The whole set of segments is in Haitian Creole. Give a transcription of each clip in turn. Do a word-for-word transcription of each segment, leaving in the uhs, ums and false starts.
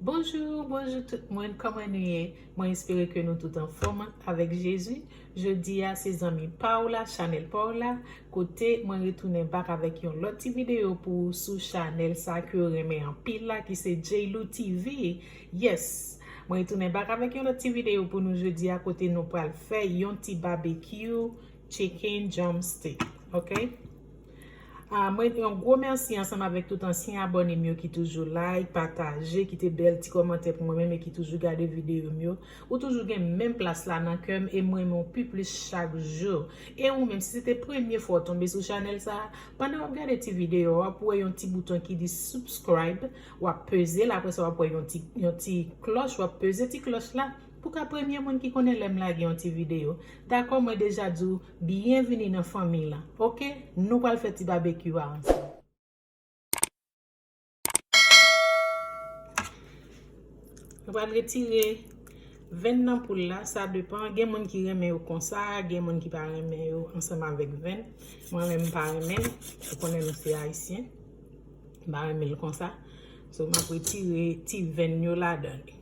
Bonjou, bonjou tout moun, kòman nou ye? Mwen espere ke nou tout anfòm avèk Jezi. Jodi a se zanmi pa w la, chanèl pa w la, kote mwen retounen back avèk yon lòt ti videyo pou ou sou chanèl sa ke w renmen anpil la, ki se J Lou T V. Yes, mwen retounen back avèk yon lòt ti videyo pou nou jodi a, kote nou pral fè yon ti barbecue chicken drumstick, ok? Ah, mwen di yon gwo mèsi ansanm avèk tout ansyen abòne m yo ki toujou like, pataje, kite bèl ti kòmantè pou mwen menm e ki toujou gade videyo m yo. Ou toujou gen menm plas la nan kè m e m renmen w pi plis chak jou. E ou menm, si se te premye fwa w tonbe sou chanèl sa a, pandan w ap gade ti videyo a, w ap wè yon ti bouton ki di subscribe, w ap peze l, apre sa w ap wè yon ti, yon ti klòch, w ap peze ti klòch la. Pou ka premye moun ki konnen lè m lage yon ti videyo. Dakò, mwen deja di w, byenvini nan fanmi lan. Ok? Nou pral fè ti babekyou a ansanm. Nou pral retire venn nan poul la, sa depan. Gen moun ki renmen yo konsa, gen moun ki pa renmen yo ansanm avèk venn. Mwen menm m pa renmen l. Ou konnen nou se ayisyen. M pa renmen l konsa. So, m ap retire ti venn yo ladan li.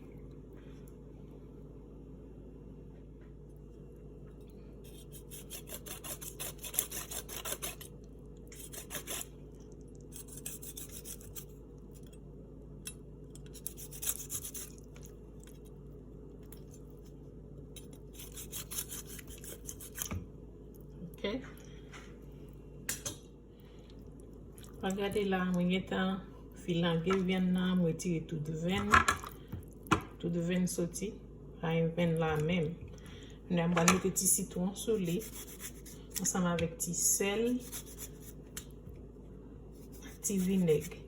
Ok. Gade la, mwen gentan filange vyann nan, mwen retire tout venn. Tout venn soti. Pa gen venn la menm. Kounye a m pral mete ti sitwon sou li, ansanm avèk ti sèl, ak ti vinèg.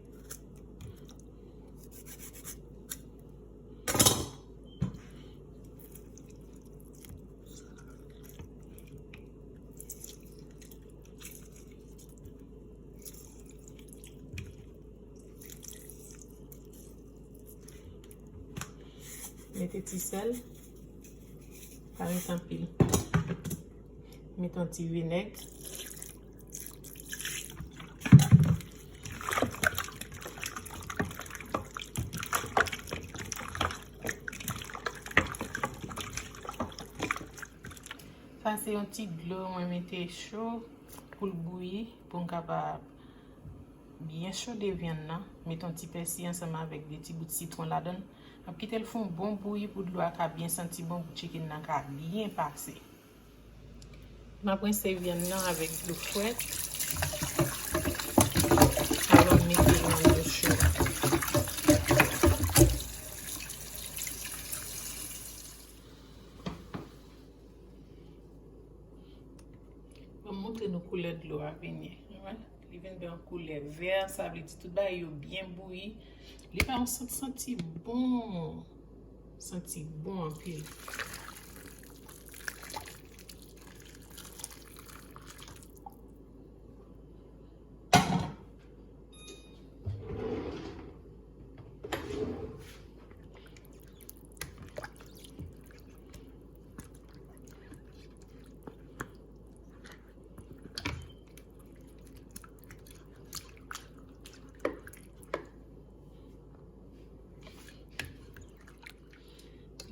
Mete ti sèl. Pa met anpil. Met yon ti vinèg. Sa se yon ti dlo mwen mete cho pou l bouyi, pou m kapab byen chode vyann nan. Met yon ti pèsi ansanm avèk de ti bout sitwon ladan l. M ap kite l fè yon bon bouyi pou dlo a ka byen santi bon, pou chicken nan ka byen pase. M ap rense vyann nan avèk dlo frèt avan m mete l nan dlo cho a. Ban m montre nou koulè dlo a vini. Ou wè? Li vin gen yon koulè vè, sa vle di tout bagay yo byen bouyi. Li ba yon sant santi bon. Santi bon anpil.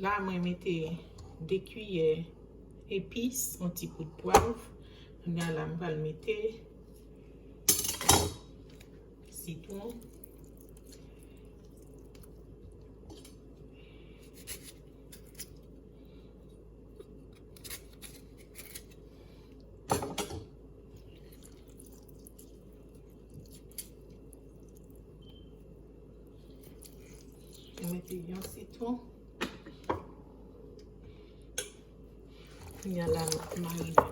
La, mwen mete de kiyè epis, yon ti poud pwav. Kounye a la, m pral mete sitwon. Mwen mete yon sitwon. Kounye a la, m ap marine.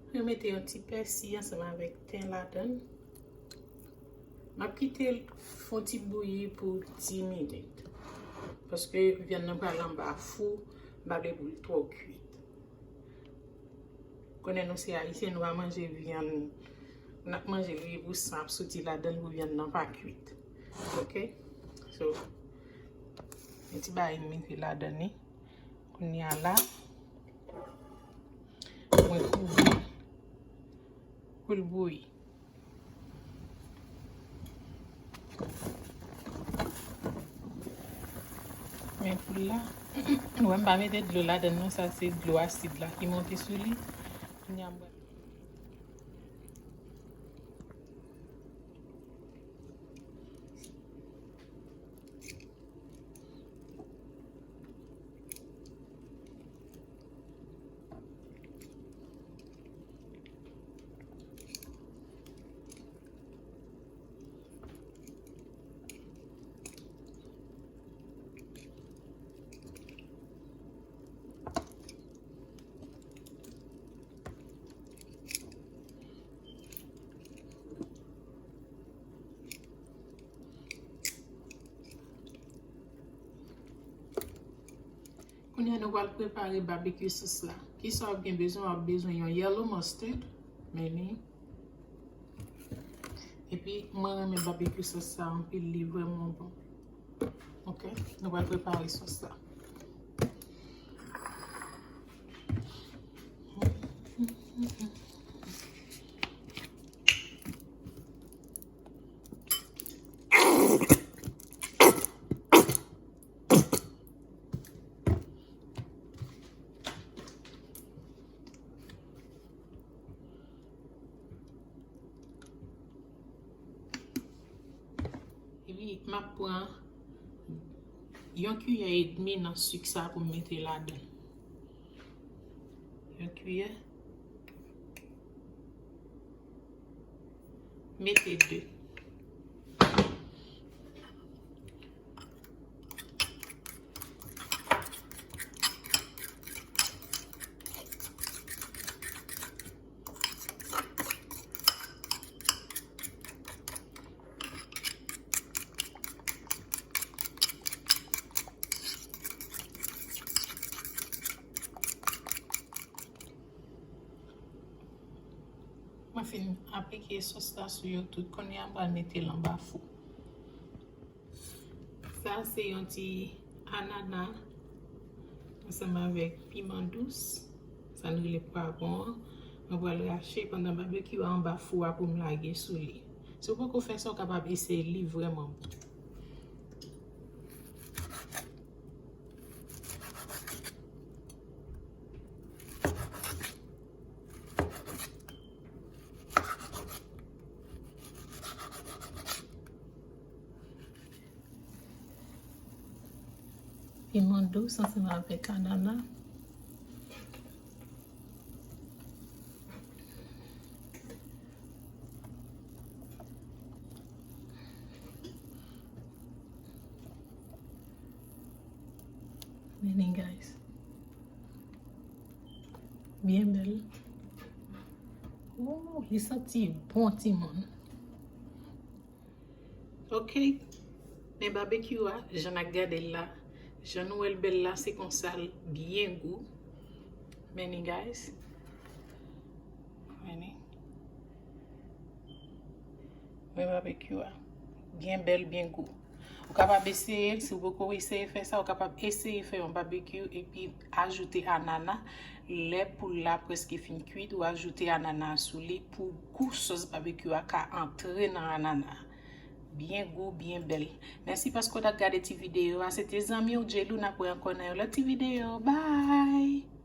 Mwen mete yon ti pèsi ansanm avèk ten ladan l. M ap kite l fè yon ti bouyi pou dis minit. Paske vyann nan pral anba fou, m pa vle pou l twò kuit. Konnen nou se ayisyen, nou pa manje vyann, n ap manje l wi pou san ap soti ladan l pou vyann nan pa kuit. Ok? So, yon ti bagay m mete ladan li. Kounye a la, mwen kouvri l pou l bouyi. Men poul la, nou wè m pa mete dlo ladann non, sa se dlo asid la ki monte sou li. Kounye a m pral Kounye a nou pral prepare barbecue sauce la. Kisa w ap gen bezwen? W ap bezwen yon yellow mustard, men li. Epi mwen renmen barbecue sauce sa anpil, li vrèman bon. Ok, nou pral prepare sòs la. Epi, m ap pran yon kiyè edmi nan sik sa pou m mete ladan. Yon kiyè. Mete de. Mwen fin aplike sòs la sou yo tout. Kounye a, m pral mete l anba fou. Sa se yon ti anana ansanm avèk piman dous. Sa n rele pwavwon an. Mwen pral rache pandan babekyou a anba fou a pou m lage sou li. Si w poko fè sa, w kapab eseye li, li vrèman bon. Piman dous ansanm avèk anana. Men li, guys. Byen bèl. Ooh, li santi bon, timoun. Ok. Men babekyou a, jan n ap gade l la, jan nou wè l bèl la, se konsa l byen gou. Men li, guys. Men li. Men babekyou a. Byen bèl, byen gou. Ou kapab eseye l, si w poko eseye fè sa, ou kapab eseye fè yon babekyou epi ajoute anana. Lè poul la prèske fin kuit, ou ajoute anana sou li pou gou sòs babekyou a ka antre nan anana. Byen gou, byen bèl. Mèsi paske w t ap gade ti videyo a. Se te zanmi w Djelou, n ap wè ankò nan yon lòt ti videyo. Bye!